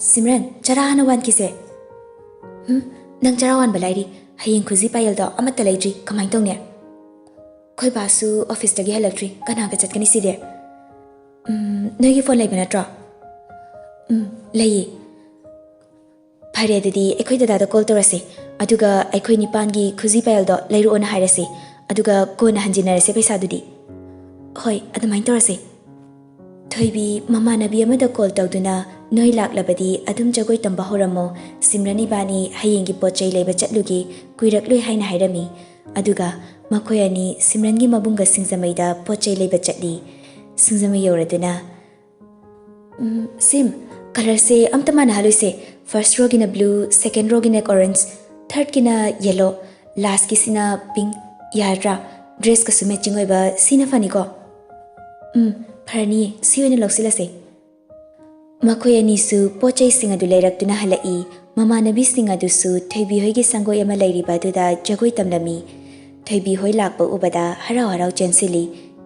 "ꯁꯤꯝꯔꯟ, ꯆꯔꯥ ꯍꯥꯟꯅ ꯋꯥꯟꯈꯤꯁꯦ꯫" "ꯍꯨꯝ, ꯅꯪ ꯆꯔꯥ ꯋꯥꯟꯕ ꯂꯥꯏꯔꯤ, ꯍꯌꯦꯡ ꯈꯨꯖꯤ ꯄꯥꯌꯦꯜꯗꯣ ꯑꯃꯠꯇ ꯂꯩꯗ꯭ꯔꯤ, ꯀꯃꯥꯏꯅ ꯇꯧꯅꯤ?" "ꯑꯩꯈꯣꯏ ꯕꯥꯁꯨ ꯑꯣꯐꯤꯁꯇꯒꯤ ꯍꯜꯂꯛꯇ꯭ꯔꯤ, ꯀꯅꯥꯒ ꯆꯠꯀꯅꯤ ꯁꯤꯗꯤ?" "ꯎꯝ, ꯅꯣꯏꯒꯤ ꯐꯣꯟ ꯂꯩꯕ ꯅꯠꯇ꯭ꯔꯣ?" "ꯎꯝ, ꯂꯩꯌꯦ꯫" "ꯐꯔꯦ, ꯑꯗꯨꯗꯤ ꯑꯩꯈꯣꯏ ꯗꯗꯥꯗ ꯀꯣꯜ ꯇꯧꯔꯁꯦ, ꯑꯗꯨꯒ ꯑꯩꯈꯣꯏ ꯅꯤꯄꯥꯟꯒꯤ ꯈꯨꯖꯤ ꯄꯥꯌꯦꯜꯗꯣ ꯂꯩꯔꯛꯑꯣꯅ ꯍꯥꯏꯔꯁꯦ, ꯑꯗꯨꯒ ꯀꯣꯟꯅ ꯍꯟꯖꯤꯟꯅꯔꯁꯦ ꯄꯩꯁꯥꯗꯨꯗꯤ꯫" "ꯍꯣꯏ, ꯑꯗꯨꯃꯥꯏꯅ ꯇꯧꯔꯁꯦ꯫" ꯊꯣꯏꯕꯤ ꯃꯃꯥꯟꯅꯕꯤ ꯑꯃꯗ ꯀꯣꯜ ꯇꯧꯗꯨꯅ, "ꯅꯣꯏ ꯂꯥꯛꯂꯕꯗꯤ ꯑꯗꯨꯝ ꯖꯒꯣꯏ ꯇꯝꯕ ꯍꯧꯔꯝꯃꯣ, ꯁꯤꯝꯔꯟ ꯏꯕꯥꯅꯤ ꯍꯌꯦꯡꯒꯤ ꯄꯣꯠ ꯆꯩ ꯂꯩꯕ ꯆꯠꯂꯨꯒꯦ, ꯀꯨꯏꯔꯛꯂꯣꯏ" ꯍꯥꯏꯅ ꯍꯥꯏꯔꯝꯃꯤ꯫ ꯑꯗꯨꯒ ꯃꯈꯣꯏ ꯑꯅꯤ ꯁꯤꯝꯔꯟꯒꯤ ꯃꯕꯨꯡꯒ ꯁꯤꯡꯖꯃꯩꯗ ꯄꯣꯠ ꯆꯩ ꯂꯩꯕ ꯆꯠꯂꯤ꯫ ꯁꯤꯡꯖꯃꯩ ꯌꯧꯔꯗꯨꯅ, "ꯎꯝ, ꯁꯤꯝ, ꯀꯂꯔꯁꯦ ꯑꯝꯇ ꯃꯥꯟꯅꯍꯜꯂꯣꯏꯁꯦ꯫ ꯐꯥꯔꯁ ꯔꯣꯒꯤꯅ ꯕ꯭ꯂꯨ, ꯁꯦꯀꯦꯟ ꯔꯣꯒꯤꯅ ꯑꯣꯔꯦꯟꯖ, ꯊꯥꯔꯠꯀꯤꯅ ꯌꯦꯜꯂꯣ, ꯂꯥꯁꯀꯤꯁꯤꯅ ꯄꯤꯡ꯫ ꯌꯥꯔꯗ꯭ꯔꯥ? ꯗ꯭ꯔꯦꯁꯀꯁꯨ ꯃꯦꯆꯤꯡ ꯑꯣꯏꯕ, ꯁꯤꯅ ꯐꯅꯤꯀꯣ?" "ꯎꯝ, ꯐꯔꯅꯤꯌꯦ, ꯁꯤ ꯑꯣꯏꯅ ꯂꯧꯁꯤꯜꯂꯁꯦ꯫" ꯃꯈꯣꯏ ꯑꯅꯤꯁꯨ ꯄꯣꯠ ꯆꯩꯁꯤꯡ ꯑꯗꯨ ꯂꯩꯔꯛꯇꯨꯅ ꯍꯜꯂꯛꯏ꯫ ꯃꯃꯥꯟꯅꯕꯤꯁꯤꯡ ꯑꯗꯨꯁꯨ ꯊꯣꯏꯕꯤ ꯍꯣꯏꯒꯤ ꯁꯪꯒꯣꯏ ꯑꯃ ꯂꯩꯔꯤꯕ ꯑꯗꯨꯗ ꯖꯒꯣꯏ ꯇꯝꯂꯝꯃꯤ꯫ ꯊꯣꯏꯕꯤ ꯍꯣꯏ ꯂꯥꯛꯄ ꯎꯕꯗ ꯍꯔꯥꯎ ꯍꯔꯥꯎ ꯆꯦꯟꯁꯤꯜꯂꯤ꯫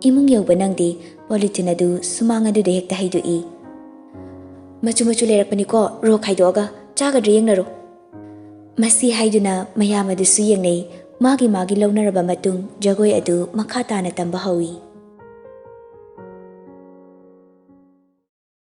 ꯏꯃꯨꯡ ꯌꯧꯕ ꯅꯪꯗꯦ, ꯄꯣꯂꯤꯊꯤꯟ ꯑꯗꯨ ꯁꯨꯃꯥꯡ ꯑꯗꯨꯗ ꯍꯦꯛꯇ ꯍꯩꯗꯣꯛꯏ꯫ "ꯃꯆꯨ ꯃꯆꯨ ꯂꯩꯔꯛꯄꯅꯤꯀꯣ, ꯔꯣ ꯈꯥꯏꯗꯣꯛꯑꯒ꯫ ꯆꯥꯒꯗ꯭ꯔꯥ ꯌꯦꯡꯅꯔꯣ꯫" ꯃꯁꯤ ꯍꯥꯏꯗꯨꯅ ꯃꯌꯥꯝ ꯑꯗꯨꯁꯨ ꯌꯦꯡꯅꯩ꯫ ꯃꯥꯒꯤ ꯃꯥꯒꯤ ꯂꯧꯅꯔꯕ ꯃꯇꯨꯡ ꯖꯒꯣꯏ ꯑꯗꯨ ꯃꯈꯥ ꯇꯥꯅ ꯇꯝꯕ ꯍꯧꯏ꯫